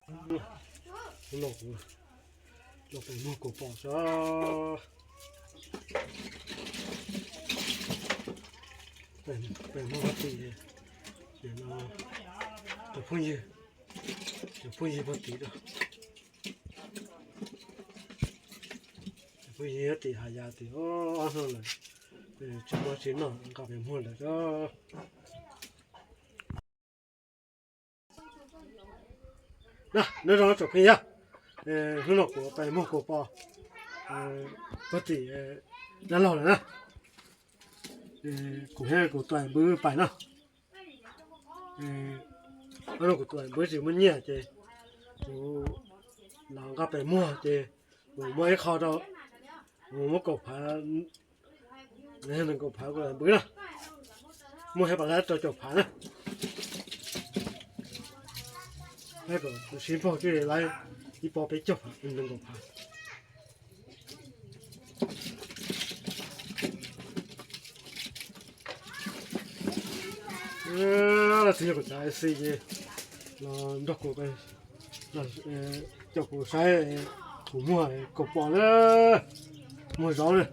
Hnub no kuv los pem muag kaus pom sav, pem muag pog tim, tus phooj ywg, tus phooj ywg pog tim, tus phooj ywg tim Has Yas tim ob hnub lawm, tsis muaj tsis noj nqa pem muag lawm. Nyob zoo tsoom phooj ywg, hnub no kuv pem muag kaus pom pog tim dab laug lawm na. Kuv thiab kuv tus npwb pais no. Hnub no kuv tus npwb tsis muaj nyiaj ces kuv los nqa pem muag ces kuv muab ib qho rau, kuv muab kaum phav, nees nkaum phav kuv tus npwb na, muaj thiab pab lab rau caum phav na. Thiab kuv sib npaug thiaj li lab ib pob peb caug phav, nees nkaum phav. Tsis yog kuv cov A C ces los nrog kuv, caum kuv saib kuv muag kaus pom na, muag zov na.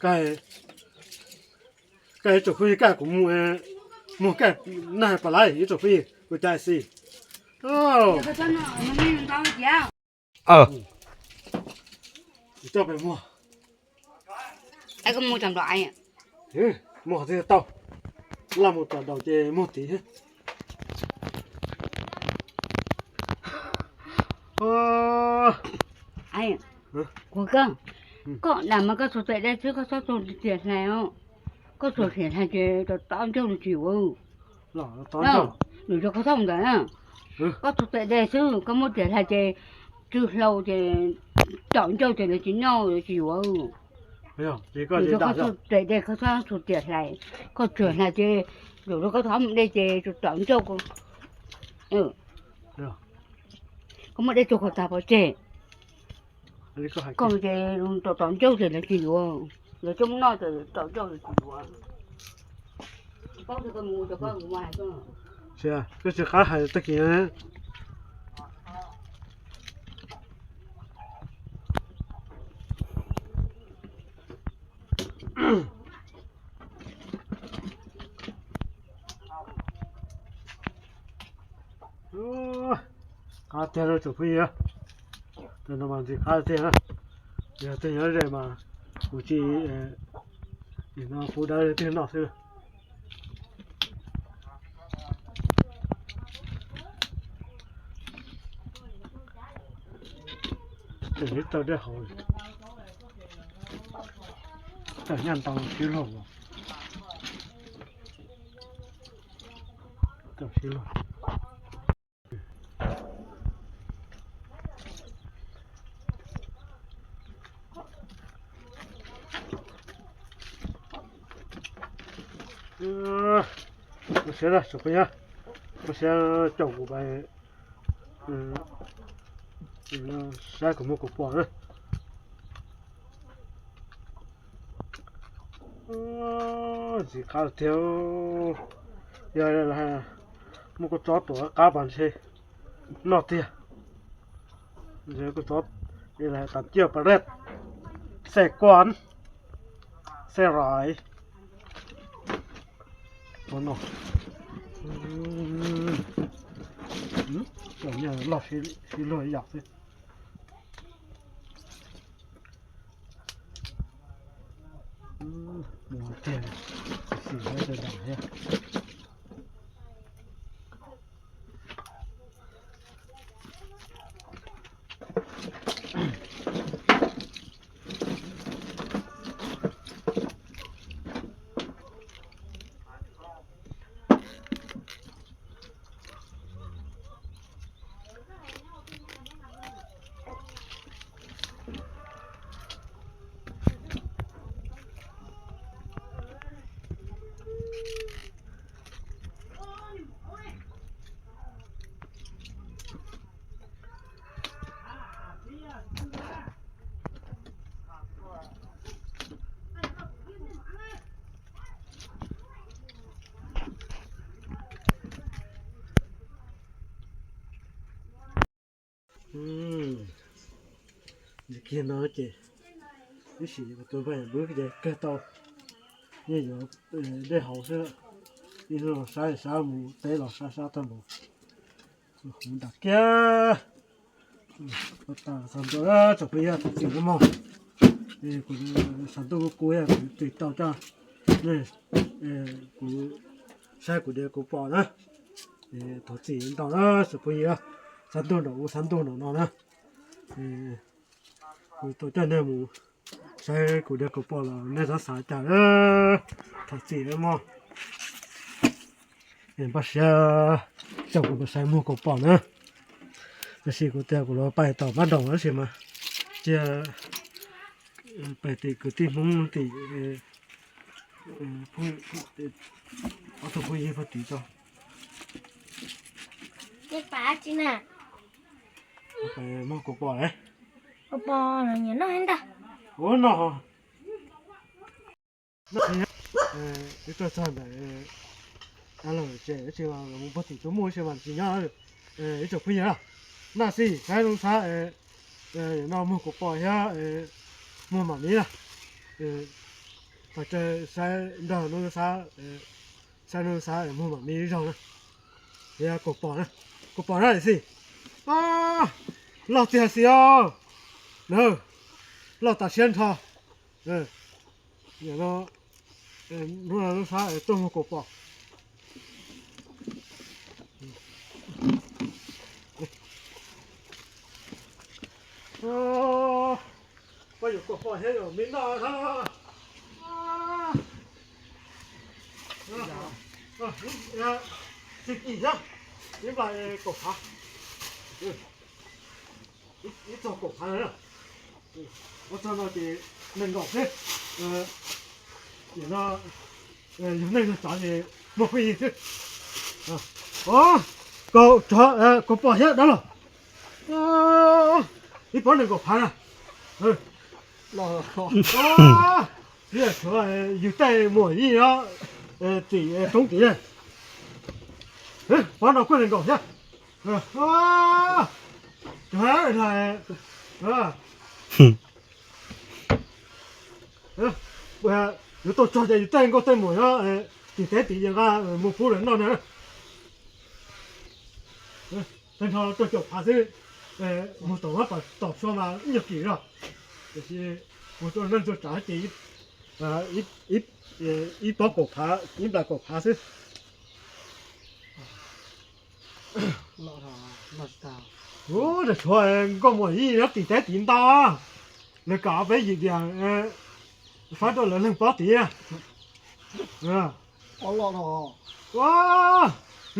Kaj ib tsoom phooj ywg, kaj kuv muag kaj nag pas lab ib tsoom phooj ywg kuv cov A C. Coj pem muag. Muag qhov twg tau, laj mus tom daus ces muag tid. Kuv koj, koj dag mas koj txhob tes dej xwb, koj txhob txhob tias hlais os. Koj txhob tias hlais ces tom tom ncauj los tsis yuav. Nws yog koj txhob ntawd na. Koj txhob tes dej xwb, koj muab tias hlais ces tsw hlau ces tom ncauj ces lawv tsis noj lawv tsis yuav. Nws yog koj txhob tes dej, koj txhob txhob tias hlais, koj tsuas hlais ces, yus rau koj txhob mus dej ces tsuas tom ncauj. Koj muab dej tso kom tag pov tseg. Koj ces tom tom ncauj ces lawv tsis yuav, lawv coj mus noj ces tom ncauj lawv tsis yuav. Koj tsis qab hais tag kis. Qab tiag rau tsoom phooj ywg, tus no mas ntxim qab tiag na. Yog tej nyob ze mas kuv tsis, no pub dawb leej twg noj xwb. Tseem ib tawg dej hauv, tawg nyaj ntau sib luag, tawg sib luag. Koj siab na tsoom phooj ywg, koj siab caum kuv pais saib kuv muag kaus pom na. Ntxim qab tiag, yog muaj kua txob tuam qab pas ntshe noj tiag. Kua txob tas ciaj pas rej, xej kuaj, xej rais. Ua no, loj sib luag ib yam xwb. Mus tiag, xim ntawd da thiab. Tiag no ces ib sim tus npawg Yam Npwb ces kawg tau, yeej yuav dej haus xwb. Ib hnub los sab sab mus teb los sab sab tag npaum. Huv nram kiag. Txog ntua tsoom phooj ywg, thov txim nawb mog. Kuv xav ntuj kuv kuv yog kuv tsis tau coj nej, kuv saib kuv diav kuv pom na. Thov txim ntau na tsoom phooj ywg, xav ntuj nraum ub xav ntuj nraum no na. Kuv tau coj nej mus saib kuv diav kuv pom los nej xav xav cas, thov txim nawb mog. Npaj siab coj kuv mus saib muag kuv pom na. Tab sis kuv tias kuv los pais tom pab nraum tab sis mas cia pais tim kwv tij Hmoob tim ob tug phooj ywg pag tim tso. Pais muag kuv pom. Ua no, ib tug txog ntawm lawm ces mus pog tim tus muaj ib si mas tsis nyob. Ib tsoom phooj ywg, naj xij saib zoo xav no muag kuv pom thiab muag mam miv na. Pais saib nrog no xav, saib no xav muag mam miv zaug na. Thiab kuv pom na, kuv pom na xij, loj tiag xij os. Loj tas siab nrho. Hnub no xav tuaj muag kuv pom. Koj yuav kuv pom thiab yuav me noj na. Tsis kim thiab, ib nplas kaum phav, ib txog kaum phav na. Ua txog no ces nees nkaum xwb. Ces no yog neej yog tsav ces muaj pheej yig xwb. Kaum, tsov, kuv pom thiab dab laug. Ib pob nees nkaum phav na. Tshuav yus tej muam yij no tim roob tid. Pob no kuj nees nkaum thiab. Yuav tuaj txog ces yus tej nkauj tej muam nyob tim teb tim yeej nqa mus pub lawv noj na. Tag nrho rau caum phav xwb, mus tom mab pam tom sua mas ib nyuag kim zog. Tiam sis mus rau neej rau tsav ces ib pob kaum phav, ib nplas kaum phav xwb. Ua, tshuav nkauj muam yij nyob tim teb tim ntau, lawv kam peb yim diam faib rau lawv leeg pob tid. Ua,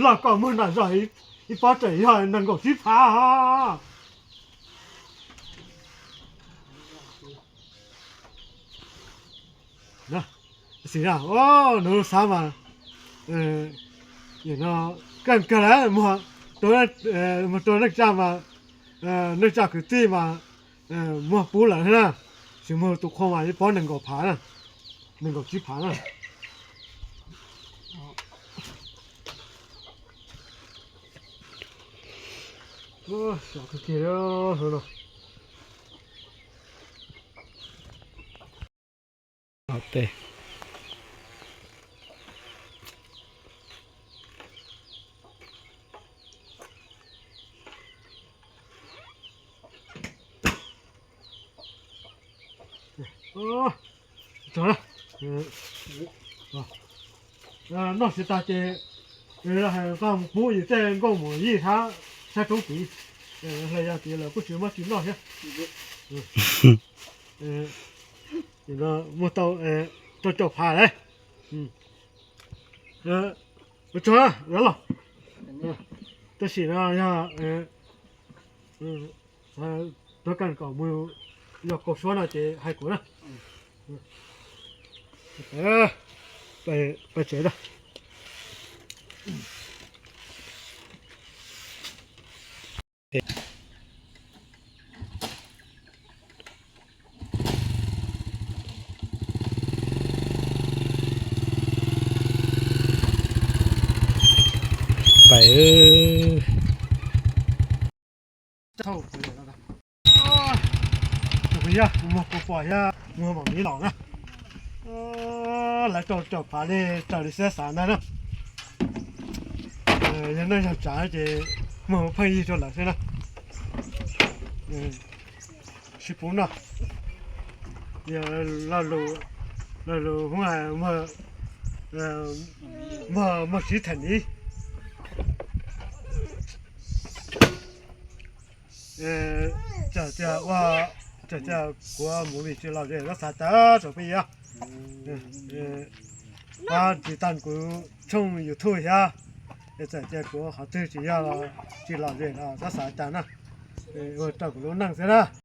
loj kom muag nram zos ib pob tseem yog nees nkaum tsib phav. Xis, nws xav mas, no kaj kawg lawm, muag rau neej tsa mas, neej tsa kwv tij mas muag pub lawm na. Tsis muag tus qhua mas ib pob nees nkaum phav na, nees nkaum tsib phav na. Noj tsis tas ces hais koj mus pub yus tej nkauj muam yij hab sab roob tid, hlais yas tid lawm kuj tsis muaj tsis noj thiab. Muaj tau rau caum phav lawm. Ua tsaug los, tab sis no yog tuav kas kom mus yog kaus suab no ces hais kuv na. Pais tsev na. Pais. Thiab kuv muag kuv pom thiab muag mam li los na. Lawv rau raum phav li raws li siab xav ntag na. Yog neej yog tsav ces muag pheej yig rau lawv xwb na. Sib pub no, yog lo lus hub hais, muag sib them ni. Txawm tias ua, txawm tias kuv mus vim tsis lom zem los xav tas rau peb yog, pab tiv tas kuv tshooj YouTube thiab. Txawm tias kuv qhov twg tsis yog, tsis lom zem los xav tas na, ua rau kuv lub neej xwb na.